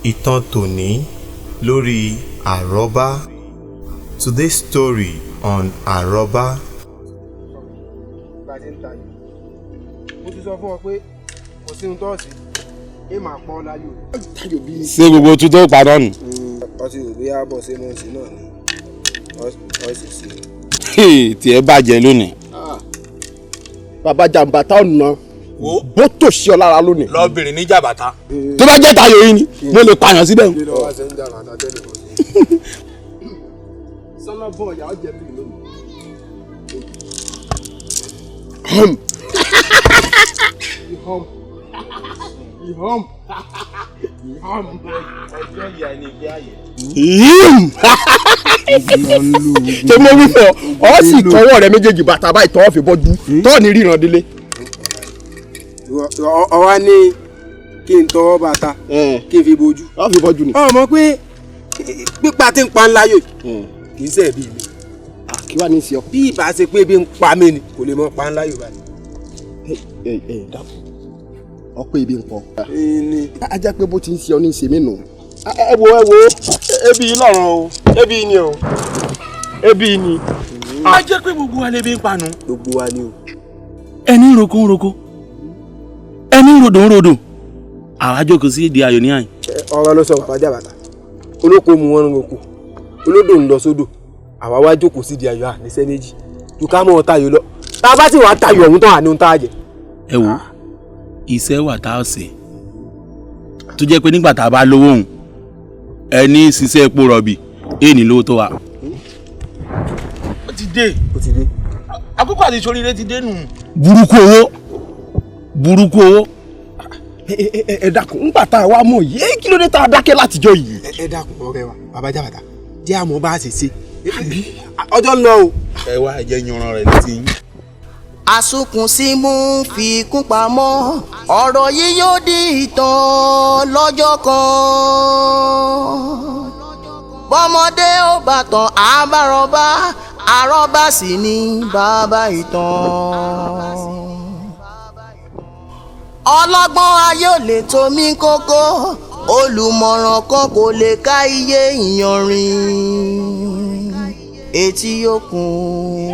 Ìtàn tòní lórí àrọ́bá. Today's story on àrọ́bá. Bá a ti ń ta yìí, mo ti sọ fún ọ pé kò sí ohun tó ọ̀sìn ẹ máa pọ́n láyò. Ṣé gbogbo tún tó padà nù. Ọtí rò bóyá bọ̀ ṣe mọ̀ sí náà ni ọ sì sí. Tiẹ̀ bàjẹ́ lónìí. Bàbá jàǹbá táwọn nà bó tò sí ọ lára lónìí. Lọ́bìnrin ní jàbàtà. Tó bá jẹ́ tayò yìí ni mo lè pààyàn síbẹ̀. Kí ló wá ṣe ń jà bàtà tẹ́lẹ̀ kan sí. Sọlá bọ̀ ọ̀yà ọ̀jẹ̀ mi lónìí. Ihom ihom ihom. Ọjọ́ ìyá ni ìgbé ayé. Yím! Ṣé mo wí fún ọ? Ọ sì tọwọ́ rẹ méjèèjì bàtà báyìí tọwọ́ fi bọ́jú tọ́ ní ríran délé. Ọwá ní kí n tọwọ́ bàtà kí n fi bojú. Ọ fi bọ́jú ni. Ọ mọ̀ pé pípa tí ń pa ńlá yòó kì í ṣe bí mi. Kí wàá ní í ṣe ọ. Bí ìbá ṣe pé bí ń pa mí ni kò lè mọ pa ńlá yòó báyìí. Ẹ ẹ dàpọ̀ ọpẹ́ ibi ń pọ̀. A jẹ́ pé bó ti ń ṣe ọ ní í ṣe mí nù. Ẹ wo, ẹ wo, ebi yìí lọ́rùn o, ebi yìí ni o, ebi yìí ni. A jẹ́ pé gbogbo wa lè bí ń panu. Gbogbo wa ni o. Ẹni ń roko ń roko, ẹni ń rodò ń rodò, àwa jókòó sí ìdí ayò ní àyìn. Ọ̀rọ̀ ló sọ bàbá jàbàtà. Olóko mu wọn ń roko, olódò ń lọ sódò, àwa wá jókòó sí ìdí ayò à níṣẹ́ méjì ju ká mọ́ ọ tayò lọ. Tá a bá sì wá tayò ọ̀hún tán, àní ohun tá a jẹ. Ẹ wo, iṣẹ́ wà tá a ṣe tó jẹ́ pé nígbà tá a bá lówó òun, ẹni ṣiṣẹ́ epo rọ̀bì èèní lówó tó wa. Ó ti dé. Ó ti dé. Àkókò àti ìṣoríire ti dé nù. Burúkú owó, burúkú owó. Ẹ dákun, ńgbà tá a wá mọ̀ yìí, kí ló dé tá a dákẹ́ látijọ́ yìí? Ẹ dákun, ọ̀rẹ́ wa bàbá jàbàtà, jẹ́ àmọ́ bá a ṣe ṣe, ọjọ́ ń lọ o. Ẹ wá, ẹ jẹ́ yanran rẹ̀ létí yín. Àsunkùn sí mú fi kún pamọ́, ọ̀rọ̀ yìí yóò di ìtàn lọ́jọ́ kan. Bọ́mọdé ó bá tàn àbárọ̀bá, àrọ́bá sì ní bàbá ìtàn. Ọlọ́gbọ́n ayé ò lè tomi kókó, olùmọ̀ràn kan kò lè ká iye ìyanrìn etí òkun.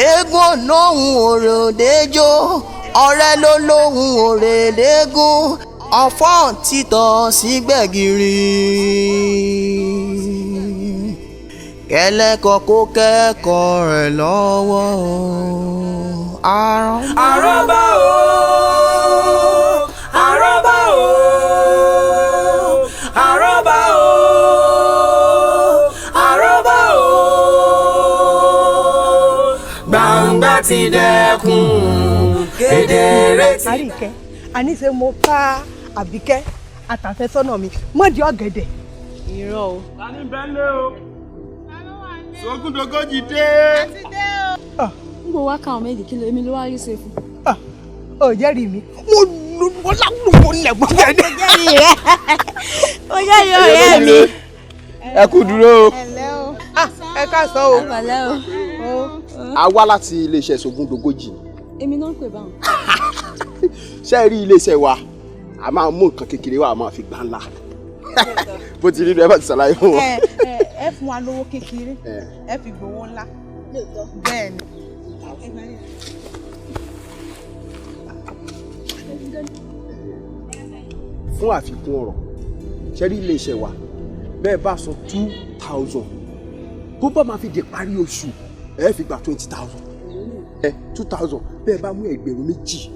Eégún olóhùn òròdéjò, ọ̀rẹ́ ló lóhùn òrèdégún, ọ̀fọ́n títọ́ sí gbẹ̀gìrì. Kẹlẹ́kọ̀ọ́ kó kẹ́kọ̀ọ́ rẹ̀ lọ́wọ́ o. Àrọ́bá o, àrọ́bá o, àrọ́bá o, àrọ́bá o, gbangba ti dẹkùn kedere ti. Àríkẹ́, àníṣe mo ká Àbíkẹ́ àtàfẹ́sọ́nà mi mọ́dí ọ̀gẹ̀dẹ̀. Irọ́ o. Ta ni bẹ́ẹ̀ lé o? Sógúndogójì dé. N kò wá káwọn méjì, kí ló èmi ló wá rí ṣe fún. Ó jẹ́rìí mi, mo lu mo láwùjọ nílẹ̀ gbogbo ẹ̀. Mo jẹ́rìí rẹ, mo jẹ́rìí ọ̀rẹ́ mi. Ẹ kú dúró o. Ẹ káàsán o. Ẹ pẹ̀lẹ́ o. A wá láti iléeṣẹ́ Sógúndogójì. Èmi náà ń pè báwọn. Ṣé ẹ rí iléeṣẹ́ wa, a máa mú nǹkan kékeré wa, a máa fi gbá ńlá. Bó ti rí ni ẹ bá ti ṣàlàyé fún wọn. Ẹ fún wa lówó kékeré, ẹ fi gbowó ńlá. Bẹ́ẹ̀ ni. Fún àfikún ọ̀rọ̀, ṣe rí iléeṣẹ́ wa, bẹ́ẹ̀ bá sọ 2,000, bó bá máa fi di parí oṣù, ẹ fi gba 20,000. Ẹ 2,000, bẹ́ẹ̀ bá mú 2,000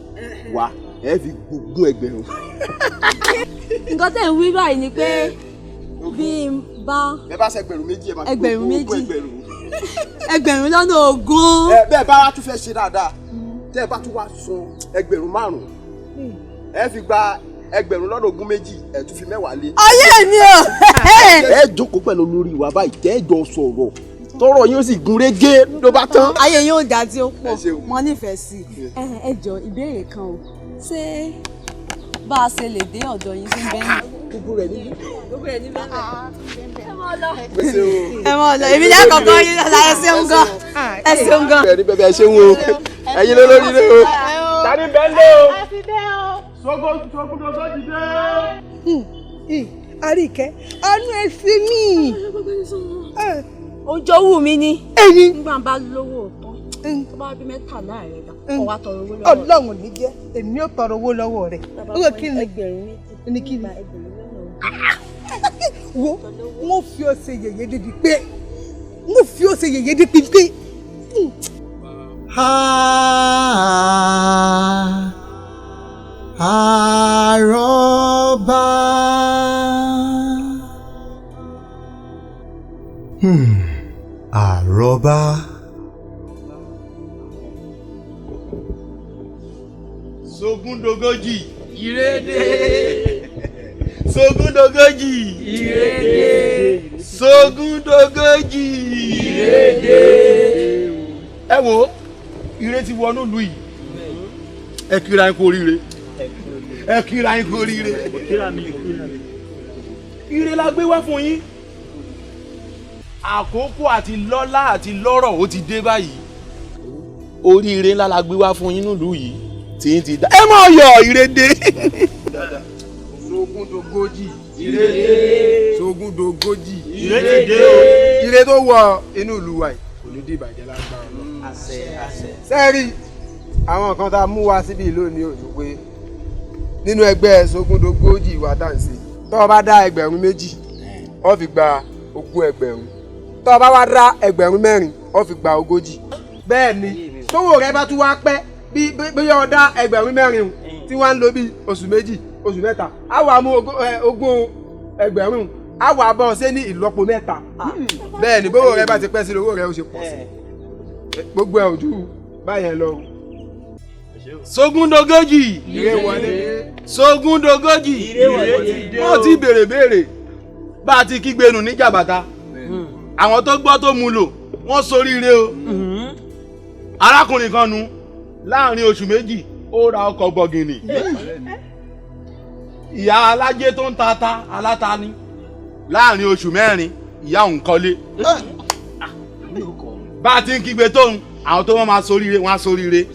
wá, ẹ fi gbógun ẹgbẹ̀rún. Nǹkan tẹ̀ ń wí báyìí ni pé bí n bá. Bẹ́ẹ̀ bá ṣe 2,000, ẹ máa fi Ẹgbẹ̀rún gbógun méjì. ẹgbẹ̀rún. 20,000. Ẹ bẹ́ẹ̀ bá wá tún fẹ́ ṣe dáadáa, tẹ́ ẹ bá tún wá san 5,000, ẹ fi gba 22,000, ẹ tún fi 10 lé. Ayé mi o. Ẹ jókòó pẹ̀lú olórí wa báyìí, tẹ́ ẹ jọ sọ̀rọ̀, tọ́rọ̀ yóò sì gún régé ló bá tán. Ayé yóò dá tí ó pọ̀, Ẹ ṣeun. mo nífẹ̀ẹ́ sí i. Ẹ jọ, ìbéèrè kan o, ṣé bá a ṣe lè dé ọ̀dọ̀ yín sí bẹ́ẹ̀ ni? Gbogbo rẹ̀ níbí. Gbogbo rẹ̀ níbẹ̀. Ẹ mọ̀ lọ. Gbèsè o. Ẹ mọ̀ lọ, èmi lẹ́kọ̀ọ́kọ́ yín lọ́la, ẹ ṣeun gan. Ẹ ṣeun gan. Bẹ́ẹ̀ ni bẹ́ẹ̀, ẹ ṣeun o, ẹ̀yin ló lórí lé o. Ta ni bẹ́ẹ̀ lé o? A ti dé o. Sógúndogójì dé. Àríkẹ́, àánú ẹ sí mi. Oúnjẹ owó mi ni. Èyí. Nígbà bá lówó tán, tó bá bí mẹ́tàlá rẹ̀ dá, kó wá tọrọ owó lọ́wọ́ rẹ̀. Ọlọ́run ní jẹ́, èmi ò tọrọ owó lọ́wọ́ rẹ̀. Owó kí ni? Ẹgbẹ̀rún méjì. Ní kí ni? Wo, wọ́n fi ọ ṣe yẹ̀yẹ́ débi pé, wọ́n fi ọ ṣe yẹ̀yẹ́ débi pé. Àrọ́bá. Àrọ́bá. Sógúndogójì. Ìrèdè. Sógúndogójì. Ìrèdè. Sógúndogójì. Ìrèdè. Ẹ wo, ire ti wọnú ìlú yìí. Ẹ kíra yín kú oríire. Ẹ kíra yín kú oríire. Ire la gbé wá fún yín. Àkókò àti lọ́lá àti lọ́rọ̀ ó ti dé báyìí. Oríire ńlá la gbé wá fún yín nílùú yìí tí ń ti dá. Ẹ máa yọ ire dé. Sógúndogójì. Ire dé. Sógúndogójì. Ire ti dé o. Ire tó wọ inú ìlú wa yìí kò ní di ìbàjẹ́ lágbára lọ. Àṣẹ àṣẹ. Sẹ́ẹ̀rì àwọn kan tá a mú wá síbí lónìí ò ní pé nínú ẹgbẹ́ Sógúndogójì wa tá à ń ṣe tó o bá dá ẹgbẹ̀rún méjì ó fi gba ogún ẹgbẹ̀rún, tó o bá wá dá ẹgbẹ̀rún mẹ́rin ó fi gba ogójì. Bẹ́ẹ̀ ni tówó rẹ bá tún wá pẹ́ bí bóyá o dá ẹgbẹ̀rún mẹ́rin tí wọ́n ń lo bí oṣù méjì oṣù mẹ́ta á wà mú ogún ẹgbẹ̀rún á wà bọ́ ṣé ní ìlọ́po mẹ́ta. Bẹ́ẹ̀ ni bówó rẹ bá ti pẹ́ sí owó rẹ ó ṣe pọ̀ sí gbogbo ẹ̀ ojú báyẹn lọ. Sógúndogójì. Ire wọlé. Sógúndogójì. Wọ́n ti béèrè béèrè bá a ti kígbe nù ní jàbàtà. Àwọn tó gbọ́ tó mú lò wọ́n soríire o. Arákùnrin kan nu láàrin oṣù méjì ó ra ọkọ̀ bọ̀gìnì. Ìyá alájẹ tó ń ta ata aláta ni láàrin oṣù mẹ́rin ìyá òun kọ́lé. Bá a ti ń kígbe tóun àwọn tó wọ́n máa soríire wọ́n á soríire,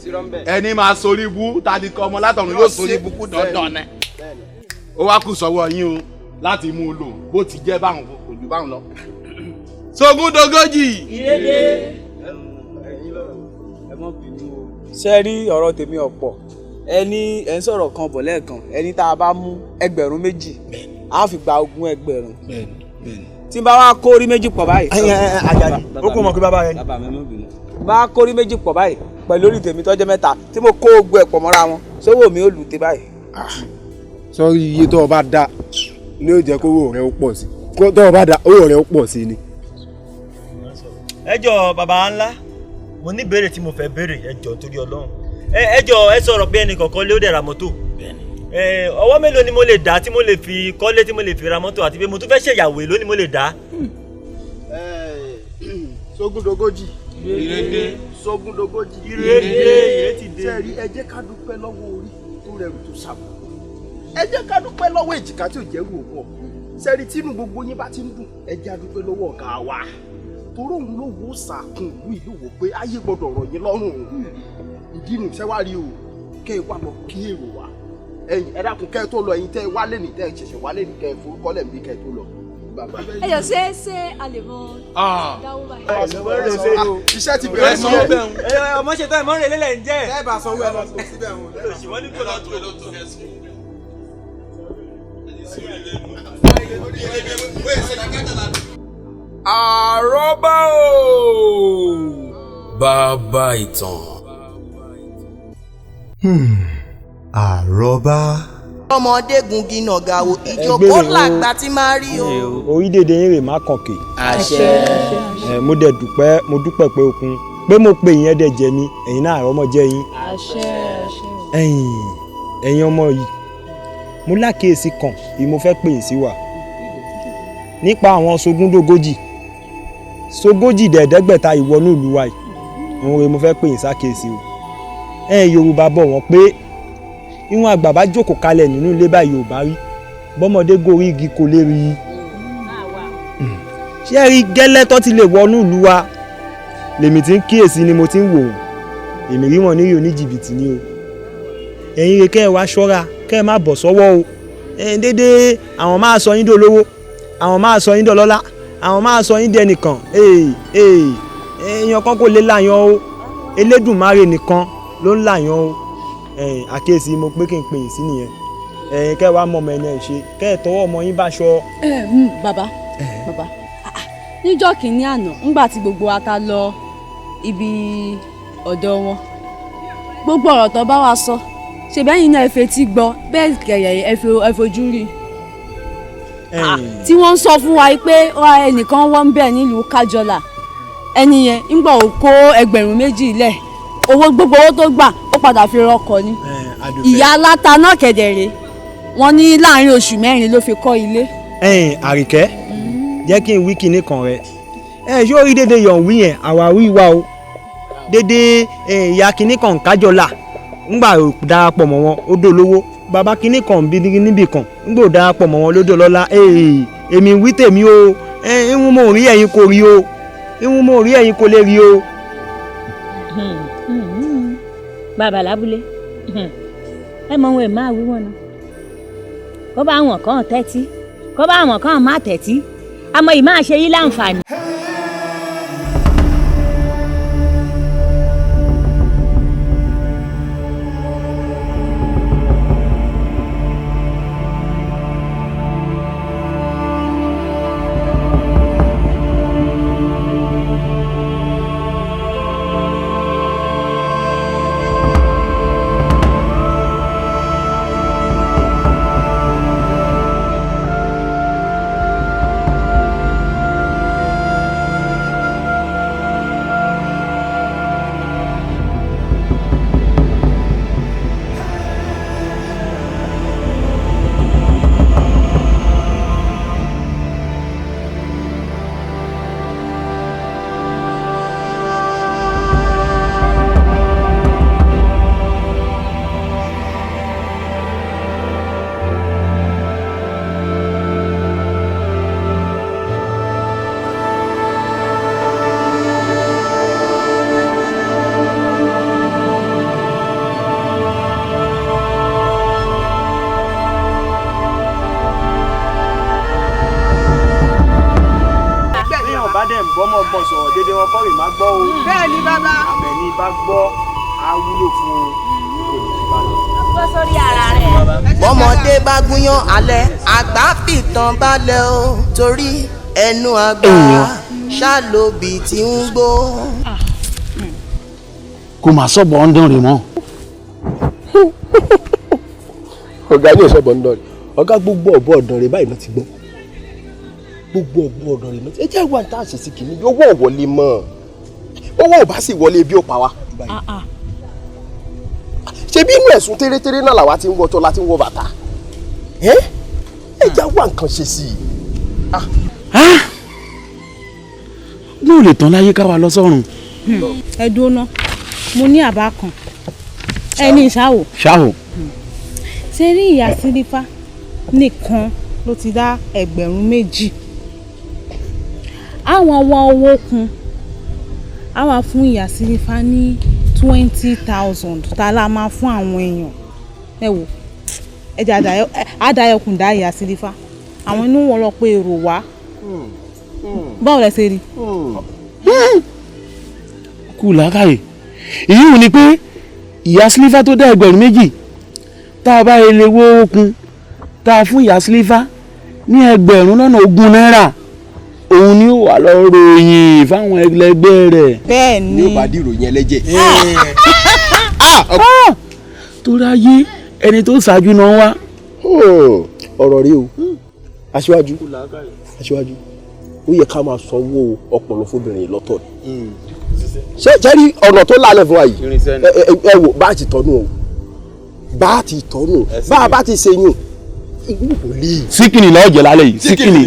ẹni máa sorí bú tàbí kọ́ ọmọ látọ̀run yóò sorí bú kú dandan ni. Ó wá kù sọ́wọ́ yín o láti mú un lò bó ti jẹ́ báwọn kò jù báwọn lọ. Sógúndogójì. Ìrèdè. Ṣé rí ọ̀rọ̀ tèmi ọ̀pọ̀ ẹni ẹ̀ ń sọ̀rọ̀ kan bọ̀ lẹ́ẹ̀kan, ẹni tá a bá mú ẹgbẹ̀rún méjì á fi gba ogún ẹgbẹ̀rún tí n bá wá kórí méjì pọ̀ báyìí. Àjàdí ó kò mọ̀ pé bàbá rẹ ni. Bá kórí méjì pọ̀ báyìí pẹ̀lú orí tèmi tọ́jọ́ mẹ́ta tí mo kó ogun ẹ̀ pọ̀ mọ́ra wọn sówó mi ò lù tẹ́ báyìí. Sọ́rí iye tó o bá dá ni ó jẹ́ kówó rẹ ó pọ̀ sí, tó o bá dá owó rẹ ó pọ̀ sí ni. Ẹ jọ̀ọ́ bàbá ńlá, mo ní béèrè tí mo fẹ́ béèrè, ẹ jọ̀ọ́ torí Ọlọ́run. Ẹ jọ̀ọ́ ẹ sọ̀rọ̀ pé ẹnì kọ̀ọ̀kan lé ó dẹ̀ ra mọ́tò. Ọwọ́ mélòó ni mo lè dá tí mo lè fi kọ́lé tí mo lè fi ra mọ́tò, àti pé mo tún fẹ́ ṣèyàwó èló ni mo lè dá. Sógúndogójì. Ìrèdè. Sógúndogójì. Ìrèdè. Ìrètí dé. Sẹ́ẹ̀rí ẹ jẹ́ ká dúpẹ́ lọ́wọ́ orí tó rẹrù tó sàbò. Ẹ jẹ́ ká dúpẹ́ lọ́wọ́ èjìká tí ò jẹ́ wò wọ̀. Sẹ́ẹ̀rí tínú gbogbo yín bá ti ń dùn, ẹ jẹ́ á dúpẹ́ lọ́wọ́ ọ̀gá wa. Toró òun ló wò sàkún ìlú ìlú wò pé ayé gbọ́dọ̀ rọ̀ yín lọ́rùn. Ìdí nù sẹ́wárí o, kẹ́ ẹ wá lọ kí èrò wa. Ẹ̀yin ẹ dákun kẹ́ ẹ tó lọ, ẹ̀yin tẹ́ ẹ wálé ní tẹ́ ẹ ṣẹ̀ṣẹ̀ wálé ní kẹ́ ẹ forúkọlẹ̀ níbi kẹ́ ẹ tó lọ. Ẹ jọ ṣé ṣé a lè mọ dáwó báyìí. Iṣẹ́ ti bẹ̀rẹ̀ sí ẹ. Ọmọ ṣetán ìmọ̀ràn lélẹ̀ ń jẹ́. Ẹ bá sanwó ẹ lọ síbẹ̀ wọn. Àrọ́bá o. Bàbá ìtàn. Àrọ́bá. Ọmọdé gungi nàgà wo ìjókòó làgbà tí máa rí o. Orílẹ̀-èdè yín rè má kànkè. Àṣẹ. Mo dẹ̀ dúpẹ́, mo dúpẹ́ pé okun pé mo pe ìyẹn dẹ̀ jẹ mi, ẹ̀yin náà àrọ́mọ jẹ́ yín. Àṣẹ àṣẹ. Ẹ̀yin ọmọ yìí, mo lákèésí kan èyí mo fẹ́ pè yín sí wa nípa àwọn Sógúndogójì sógójì dẹ̀ẹ́dẹ́gbẹ̀ta ìwọ́nú ìlú wa yìí, òun rè mo fẹ́ pè yín sákèésí o. Yorùbá bọ̀ wọ́n pé ìwọ̀n àgbà bá jókòó kalẹ̀ nínú ilé báyìí Yorùbá rí bọ́mọdé gorí igi kò lè rí i. Ṣé ẹ rí gẹ́lẹ́ tó ti lè wọnú ìlú wa lèmi ti ń kíyèsí ni mo ti ń wò wọ́n, èmi rí wọn ní oníjìbìtì ni o. Ẹ̀yin rẹ̀ kẹ́ ẹ wá ṣọ́ra kẹ́ ẹ má bọ̀ sọ́wọ́ o. Dédé àwọn máa sọ yín dolówó, àwọn máa sọ yín dọlọ́lá, àwọn máa sọ yín dẹnìkan. Èèyàn kan kò lè láyàn o, Elédùmarè nìkan ló ń láyàn o. Àkíyèsí mo pé kí n pè yín sí nìyẹn. Ẹ̀yin kẹ́ ẹ wá mọ ọmọ ẹni ẹ̀ ṣe, kẹ́ ẹ tọwọ́ ọmọ yín bá ṣọ. Bàbá bàbá, níjọ́ kìíní àná ńgbà tí gbogbo wa ta lọ ibi ọ̀dọ̀ wọn, gbogbo ọ̀rọ̀ tó bá wa sọ ṣèbẹ́yìn náà ẹ fetí gbọ́ bẹ́ẹ̀ kẹ̀yẹ̀ ẹ fojú rí tí wọ́n ń sọ fún wa pé ẹnìkan wọ́n ń bẹ̀ nílùú Kájọlà, ẹni yẹn ńgbà ò kó 2,000 lẹ̀, owó gbogbo owó tó gbà ó padà fi rọkọ̀ ni. Ìyá aláta náà kẹ̀dẹ̀rẹ̀ wọ́n ní láàrin oṣù 4 ló fi kọ́ ilé. Àríkẹ́, jẹ́ kí n wí kinní kan rẹ̀. Ṣé ó rí dédé yọ̀ ń wí yẹn àwáwí wa o. Dédé ìyá kinní kan Kájọlà ńgbà darapọ̀ mọ́ wọn ó dolówó, bàbá kinní kan níbì kan ńgbà darapọ̀ mọ́ wọn ló dọlọ́lá. Èmi wí tèmi o, ìhun mo rí ẹ̀yin kò rí o, ìhun mo rí ẹ̀yin kò lè rí o. Bàbá lábúlé ẹ mọ ohun ẹ máa wí wọn náà, kó bá àwọn kan tẹ́tí, kó bá àwọn kan má tẹ́tí, àmọ́ ì máa ṣe yí láǹfààní. Bẹ́ẹ̀ ni bàbá. Àbẹ̀ní bá gbọ́ á wúlò fún un, kò ní bá lọ. Bọ́ sórí ara rẹ̀. Bọ́mọdé bá gúnyán alẹ́, àgbà fìtàn balẹ̀ o, torí ẹnu àgbà ṣàlóbì tí ń gbó. Kò mà sọ̀bọ̀ ń dán rè mọ́. Ọ̀gá ní ìsọ̀bọ̀ ń dán rè. Ọ̀gá gbogbo ọ̀bọ̀ ọ̀dàn rè báyìí ló ti gbọ́. Gbogbo ọ̀bọ̀ ọ̀dàn rè ló ti. Ẹ jẹ́ ìwà tá a ṣe sí kìíní, owó ò wọlé mọ́. Owó ò bá sì wọlé bí ó pa wá. Ṣebí inú ẹ̀sùn tẹ́rẹ́tẹ́rẹ́ náà làwa ti ń wọṣọ la ti ń wọ bàtà. Ẹ jẹ́ wá nǹkan ṣe sí i. Ní ò lè tán láyé ká wa lọ sọ́run. Ẹ dúró ná, mo ní àbá kan. Ẹ ní ìṣàwò. Ṣáwò. Ṣé rí ìyá Sílífà nìkan ló ti dá 2,000. Àwọn wọn owó kun. A wà fún ìyá Sílífà ní 20,000 tá a la máa fún àwọn èèyàn. Ẹ wò, ẹ jẹ́ àdáyọkùn dá ìyá Sílífà. Àwọn inú wọn lọ pé èrò wá. Báwo lẹ ṣe rí? Kú làákàyè. Èyí ò ní pé ìyá Sílífà tó dá 2,000 tá a bá ilé wo okun tá a fún ìyá Sílífà ní 20,000 náírà, òun ni ó wà lọ ròyìn fáwọn ẹlẹgbẹ́ rẹ̀. Bẹ́ẹ̀ ni. Ní ó bá di ìròyìn ẹlẹ́jẹ̀. Torí ayé ẹni tó ṣáájú náà wá. Ọ̀rọ̀ rí o, aṣíwájú, aṣíwájú, ó yẹ ká máa sanwó ọpọlọ fóbìnrin lọ́tọ̀ ni. Ṣé jẹ́rí ọ̀nà tó lálẹ́ fún wa yìí? Ẹ wò bá a ti tọ́nu o, bá a ti tọ́nu, bá a bá ti ṣe yùn, Síkìnì lọ́ọ́ jẹ lálẹ́ yìí, síkìnì.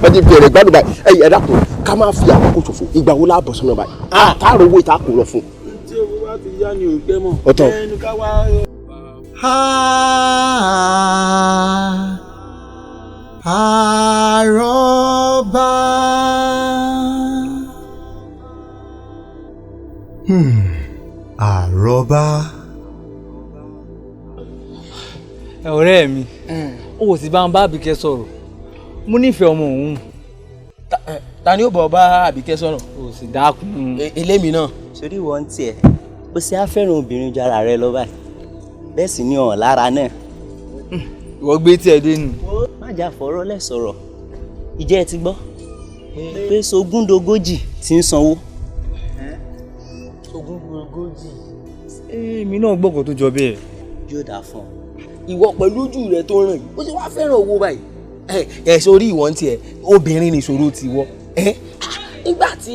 Wọ́n ti bẹ̀rẹ̀ gbádùn báyìí. Ẹ̀yin ẹ dákun, ká máa fi àkókò ṣòfò, ìgbà wo la bọ̀ sọ́nà báyìí? Àtàrò owó ìta kò lọ fún. Tí owó bá ti yá ni ò ń pẹ́ mọ́. Ọ̀tọ̀. Ẹnu ká wá. Àrọ́bá. Àrọ́bá. Ọ̀rẹ́ mi, o sì bá ń bá Àbíkẹ́ sọ̀rọ̀, mo nífẹ̀ẹ́ ọmọ òun. Ta ni ó bọ̀ bá Àbíkẹ́ sọ̀rọ̀? O sì dákun. Elémi náà. Sórí ìwọ ń tiẹ̀, ó ṣe á fẹ́ràn obìnrin ju ara rẹ lọ báyìí, bẹ́ẹ̀ sì ni ọ̀hún lára náà. Ìwọ gbé tiẹ̀ dé nù. Má jà fọ̀rọ̀ lẹ̀ sọ̀rọ̀, ìjẹ́ ẹ ti gbọ́ pé Sogúndogójì ti ń sanwó. Sogúndogójì. Èmi náà gbọ́kàn tó jọ bẹ́ẹ̀. Yóò dáa fún ọ. Ìwọ pẹ̀lú ojú rẹ tó ràn yìí, ó sì wá fẹ́ràn owó báyìí. Ẹ sórí ìwọ ń tiẹ̀, obìnrin ni ìṣòro ti wọ. Nígbà tí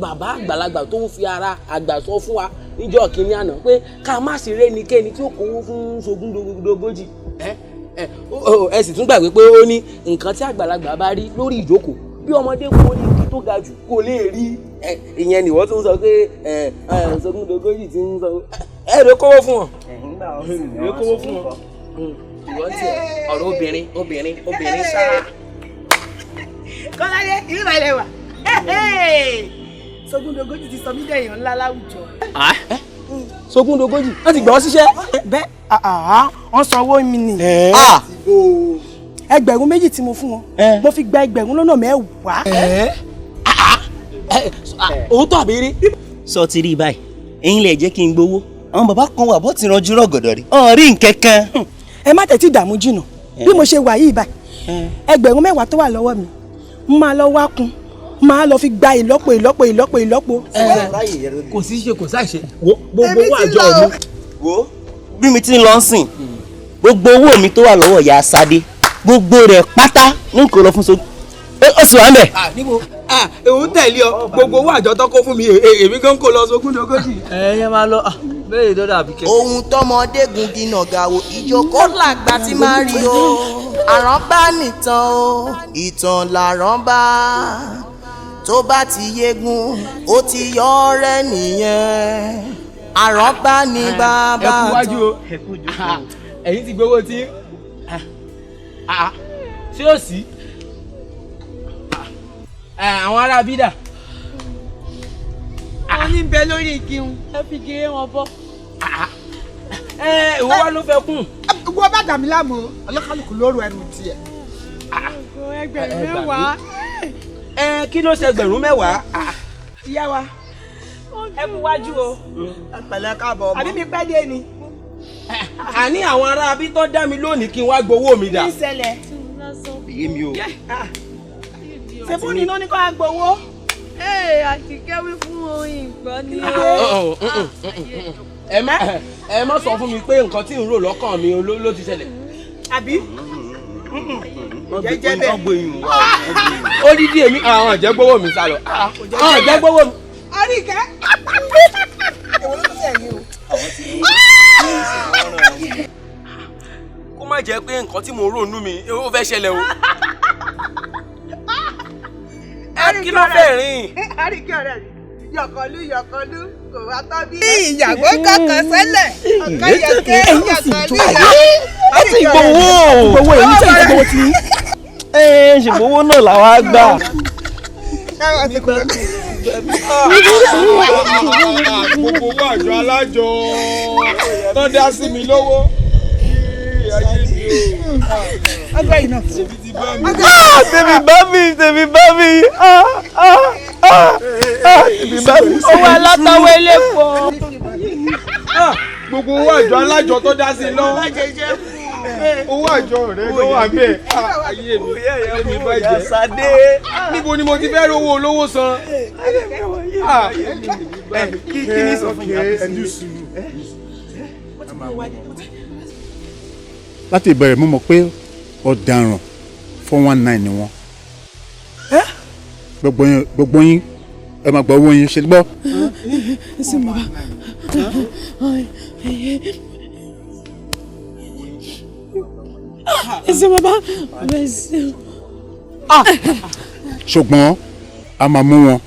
bàbá àgbàlagbà tó ń fi ara àgbà sọ fún wa níjọ́ kínní àná pé ká má sì rénikẹ́ni tí ó kówó fún Sogúndogójì. Ẹ sì tún gbàgbé pé ó ní nǹkan tí àgbàlagbà bá rí lórí ìjókòó bí ọmọdé kò ní igi tó ga jù kò lè rí. Ìyẹn nìwọ tún sọ pé Sogúndogójì ti ń sọ. Ẹ rè kówó fún ọ. Rè kówó fún ọ. Ìwọ tiẹ̀ ọ̀rọ̀ obìnrin obìnrin obìnrin sáà. Kọ́ládé ìlú ìbàlẹ̀ wà. Sogúndogójì ti sọ mí dẹ̀yàn ńlá láwùjọ. Sogúndogójì wọ́n ti gbà ọ́ síṣẹ́. Bẹ́ẹ̀ wọ́n sanwó mi nì. 2,000 tí mo fún wọn, mo fi gba 10,000. Òótọ́ àbí rí. Sọ ti rí báyìí, ẹ̀yin lè jẹ́ kí n gbowó. Àwọn bàbá kan wà bó ti ranjú rọ̀gọ̀dọ̀ rí. Ọ̀n rí nǹkan kan. Ẹ má tẹ̀tí ìdààmú jìnnà bí mo ṣe wà yìí báyìí, 10,000 tó wà lọ́wọ́ mi máa lọ wá kún, máa lọ fi gba ìlọ́po ìlọ́po ìlọ́po ìlọ́po. Kò sí ṣe kò sáì ṣe gbogbo owó àjọ mi. Wo bí mi ti ń lọ sìn, gbogbo owó mi tó wà lọ́wọ́ ìyá Sadé, gbogbo rẹ̀ pátá ní kò lọ fún so ó sì wà ń bẹ̀. Níbo òun tẹ̀lé ọ, gbogbo owó àjọ tó kó fún mi èmi gan kó lọ Sogúndogójì. Ẹ yẹn máa lọ bẹ́ẹ̀ dọ́dọ̀ Àbíkẹ́. Ohun tọmọdé gungi nàgà wo ìjókòó làgbà tí máa rí o, àránbá nìtàn o, ìtàn làránbá, tó bá ti yegun ó ti yọ ọ̀rẹ́ nìyẹn, àránbá ni bàbá. Ẹ kú wájú o, ẹ̀yin ti gbowó tí ṣé ó sì àwọn ará bídà. Wọ́n ní bẹ lórí igi ń ẹ fi gé wọn bọ́. Ẹ ìwọ wá ló fẹ́ kún. Wọ́n bá dàmí láàmú ọlọ́kàlùkù lóru ẹnu tiẹ̀. 10,000. Ẹ kí ló ṣe 10,000? Ìyá wa ẹ kú wájú o. Pẹ̀lẹ́ káàbọ̀ ọmọ. Àbí mi pẹ́ dé ni. Àní àwọn ará bí tó dá mi lónìí kí n wá gbowó mi dà. Kí ṣẹlẹ̀? Èyí mi o. Ṣé fún ni ní kó a gbowó? Ee, Àtìkẹ́ wí fún oyin ìgbọ́ ni. Ẹ má sọ fún mi pé nǹkan tí ń rò lọ́kàn mi ló ti ṣẹlẹ̀. Àbí? Jẹ́jẹ́ bẹ́ẹ̀. Ó dídí èmi àwọn àjẹgbówó mi sálọ. Àwọn àjẹgbówó mi. Àríkẹ́. Èwo ló tún sẹ́yìn o? Kó má jẹ́ pé nǹkan tí mò ń rò nú mi ó fẹ́ ṣẹlẹ̀ o. Kí ló fẹ́ rìn? Àríkẹ́ ọ̀rẹ́ mi, yọ̀kọ̀lú yọ̀kọ̀lú kò wá tọ́ bí. Ìyàwó kankan sẹ́lẹ̀, ọ̀kan yọ̀kẹ́ yọ̀kọ̀lú yọ̀kọ̀lú. Ó ti gbowó. Gbowó èyí tí ìgbowó ti. Ẹ ṣègbowó náà làwa gbà. Gbogbo owó àjọ alájọ tó dá sí mi lówó. Ọgbẹ́ yìí náà. Tèmi bá mi, tèmi bá mi, tèmi bá mi. Owó alátọwọ́ elépo. Gbogbo owó àjọ alájọ tó dá sí lọ. Owó àjọ rẹ ló wà bẹ́ẹ̀. Ayé mi, ayé mi bàjẹ́. Níbo ni mo ti fẹ́ rówó olówó san? Kí ni sọ fún mi? Láti ìbẹ̀rẹ̀ mo mọ̀ pé ọ̀daràn 419 ni wọ́n. Gbogbo yín ẹ máa gba owó yín ṣe gbọ́. Ṣé bàbá? Ṣé bàbá? Ṣùgbọ́n a máa mú wọn,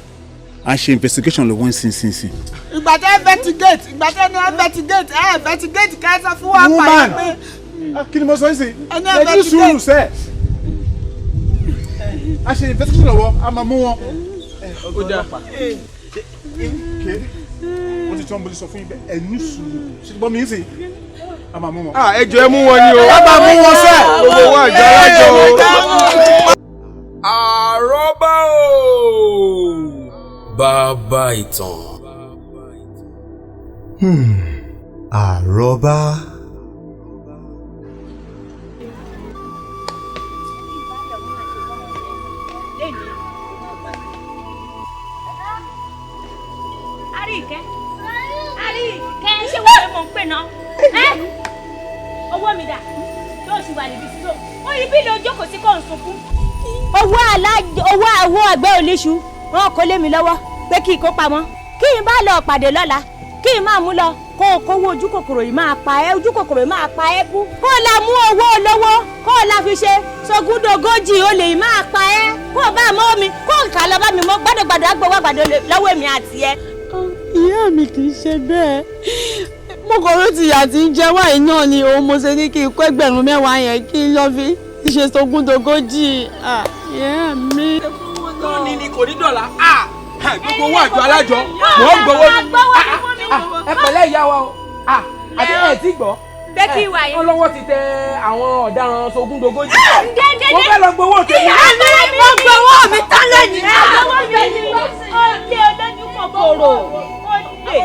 a ṣe investigation lọ́wọ́ nísinsìnyí. Ìgbà tẹ́ investigate, ìgbà tẹ́ ní investigate, ẹ investigate ká ẹ sọ fún wa pàdé pé. Kí ni mo sọ yìí sí? Ẹni Ẹ ní sùúrù sẹ́ẹ̀. A ṣe investigation lọ́wọ́, a máa mú wọn. Ó dáa. Wọ́n ti tí wọ́n mo ti sọ fún yín bẹ́ẹ̀, ẹ ní sùúrù. Ṣé ti gbọ́ mi sí? A máa mú wọn. Ẹ jọ̀ọ́, ẹ mú wọn ni o. A máa mú wọn sẹ́. Gbogbo owó àjọ alájọ o. Àrọ́bá o. Bàbá ìtàn. Àrọ́bá. Àríkẹ́, Àríkẹ́, ṣé wọ́n lè mọ̀ ń pè náà? Ẹ́, owó mi dà tó o sì wà níbi sísọ. Ó yí bí ló jókòó sí kò ń sunkún. Owó alájọ, owó àwọ̀ àgbẹ̀ oníṣu, wọn kò lé mi lọ́wọ́ pé kí n kó pamọ́. Kí n bá lọ pàdé lọ́la, kí n máa mú lọ, kó o kówó ojú kòkòrò yìí máa pa ẹ́, ojú kòkòrò yìí máa pa ẹ́ kú. Kó o la mú owó olówó, kó o la fi ṣe sogúndogójì olè yìí máa pa ẹ́. Kó o bá mọ́ mi, kó o kà lọ bá mi mọ́ gbàdọ̀gbàdọ̀ àgbọ̀wọ́ àgbàdo lọ́wọ́ èmi àti ẹ. Ìyá mi kì í ṣe bẹ́ẹ̀. Mo kọ̀ ló ti yà tí ń jẹ wáyé náà ni òun mo ṣe ní kí n kó 20,000 yẹn kí n lọ fi ṣe sogúndogójì. Ìyá mi. Lónìí ni kò ní dọ̀là, gbogbo owó àjọ alájọ mò ń gbowó. Ẹ pẹ̀lẹ́ ìyá wa o, àbí ẹ ti gbọ́? Bẹ́ẹ̀ kí wà yẹn. Ọlọ́wọ́ ti tẹ àwọn ọ̀daràn sogúndogójì. Mo fẹ́ lọ gbowó tèmi. Ìyá mi, mo gbowó mi tán lẹ́yìn. Àgbowó mi ni ó lé olójú kòkòrò. Ó lè.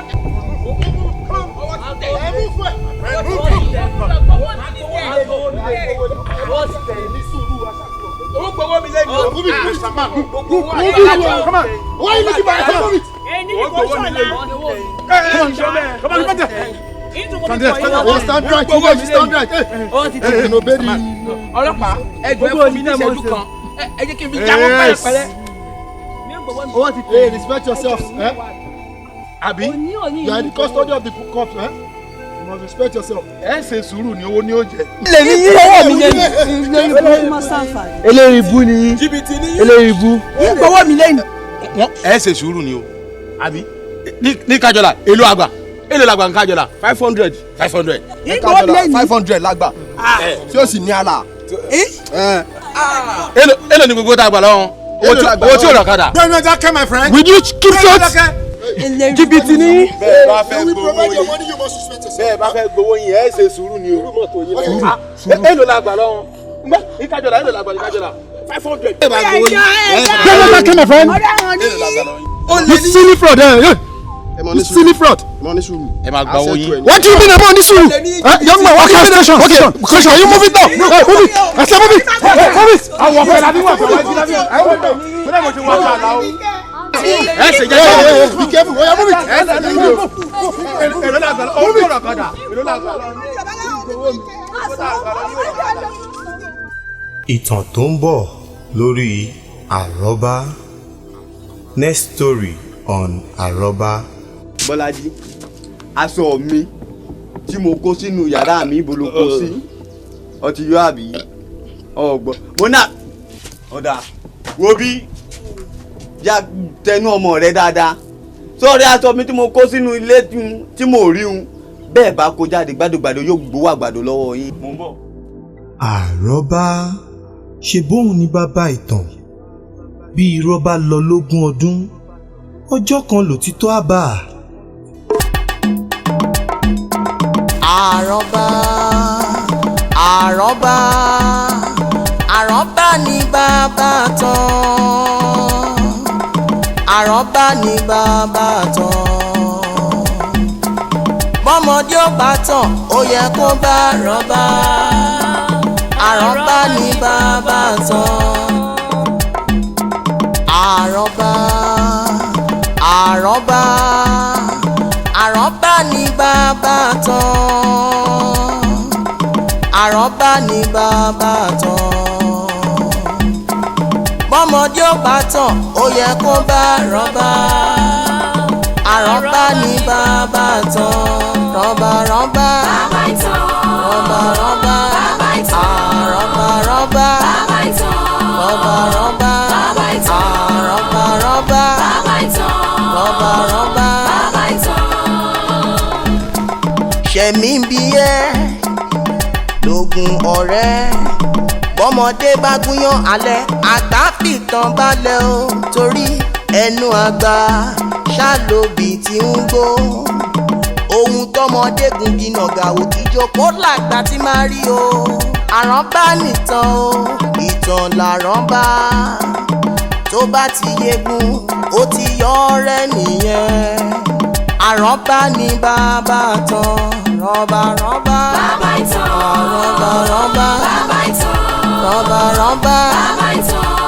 Owó gbowó mi lẹ́nu. Move it, move it, man. Move, move it. Come on. Why you looking back? Move it. Owó gbowó mi lẹ́nu. Come on, come on, come on. Stand there, stand there. Stand right. You guys stand right. Hey, hey, obey the. Ọlọ́pàá, ẹ jọ̀ọ́, ẹ fún mi ní ìṣẹ́jú kan, ẹ jẹ́ kí n fi jáwọ́ pẹ̀lẹ́pẹ̀lẹ́. Hey, respect yourselves. Eh? Abi? You are in the custody of the cops. Eh? You must respect yourself. Ẹ ṣe sùúrù ni owó ni ó jẹ. Lè ní yín owó mi lẹ́nu. Eléyìí ibú ni yín. Jìbìtì ni yín. Eléyìí ibú. Gbowó mi lẹ́nu. Ẹ ṣe sùúrù ni o. Àbí? Ní Kájọlá, èlò àgbà. Èlò làgbà ní Kájọlá. 500. 500. Gbowó mi lẹ́nu. 500 lágbà. Tí ó sì ní àlà. Èlò ni gbogbo tá a gbà lọ́wọ́. Owó tí ò rà kadà. Gbẹ́nu ẹja kẹ́, my friend. Will you keep short? Jìbìtì ni yín. Bẹ́ẹ̀ bá fẹ́ gbowó yín, bẹ́ẹ̀ bá fẹ́ gbowó yín, ẹ ṣe sùúrù ni o. Èlò làgbà lọ́wọ́. Ní Kájọlá, èlò làgbà ní Kájọlá. 500. Bẹ́ẹ̀ bá gbowó yín. Gbẹ́nu ẹja kẹ́, my friend. You silly fraud. Eh? You silly fraud. Ẹ máa gba owó yín. What do you mean ẹ máa ní sùúrù? Young man, what kind of station? Okay, station, you move it now. Hey, move it. I said move it. Hey, move it. Àwọn ọ̀fẹ́ làbí wà fún wa lábí. Bẹ́ẹ̀ mo ti wọ́n ta àlá o. Ẹ ṣe jẹ́ Hey, be careful. Oya, move it. Ẹ ṣe jẹ́ o. Èlò làgbà lọ́wọ́. Owó rà kadà. Èlò làgbà lọ́wọ́. Ìtàn tó ń bọ̀ lórí Àrọ́bá. Next story on Àrọ́bá. Bọ́lájí, aṣọ mi tí mo kó sínú yàrá mi, ibo ló kó sí? Ọtí yóò àbí ọgbọ́n mo náà ọ̀dà wo bí já tẹnu ọmọ rẹ dáadáa sọ́ọ̀rẹ́ aṣọ mi tí mo kó sínú ilé tí mo rí un bẹ́ẹ̀ bá kó jáde gbàdúgbàdú yóò gbowó àgbàdo lọ́wọ́ yín. Mo ń bọ̀. Àrọ́bá, ṣe bóun ni bàbá ìtàn. Bí irọ́ bá lọ lógún ọdún, ọjọ́ kan lòtítọ́ á bá a. Àrọ́bá, àrọ́bá, àrọ́bá ni bàbá tán. Àrọ́bá ni bàbá tán. Bọ́mọdé ó bá tàn, ó yẹ kó bá àrọ́bá. Àrọ́bá ni bàbá tán. Àrọ́bá, àrọ́bá, àrọ́bá ni bàbá tán. Àrọ́bá ni bàbá tán. Bọ́mọdé ó bá tàn, ó yẹ kó bá àrọ́bá. Àrọ́bá ni bàbá tán. Rọ́bà rọ́bà. Rọ́bà rọ́bà. Àrọ́bà rọ́bà. Rọ́bà rọ́bà. Àrọ́bà rọ́bà. Rọ́bà rọ́bà. Ṣẹ̀mí ń bí ẹ́ lógun ọ̀rẹ́, bọ́mọdé bá gúnyán alẹ́, àgbà fìtàn balẹ̀ o, torí ẹnu àgbà ṣàlóbì tí ń gbó. Bọ́mọdé gungi nàgàwò, ìjókòó làgbà tí máa rí o. Àránbá nìtàn o, ìtàn làránbá. Tó bá ti yegun, ó ti yọ ọ̀rẹ́ nìyẹn. Àránbá ni bàbá tán. Rọ́bà rọ́bà. Bàbá ìtàn. Rọ́bà rọ́bà. Bàbá ìtàn. Rọ́bà rọ́bà. Bàbá ìtàn.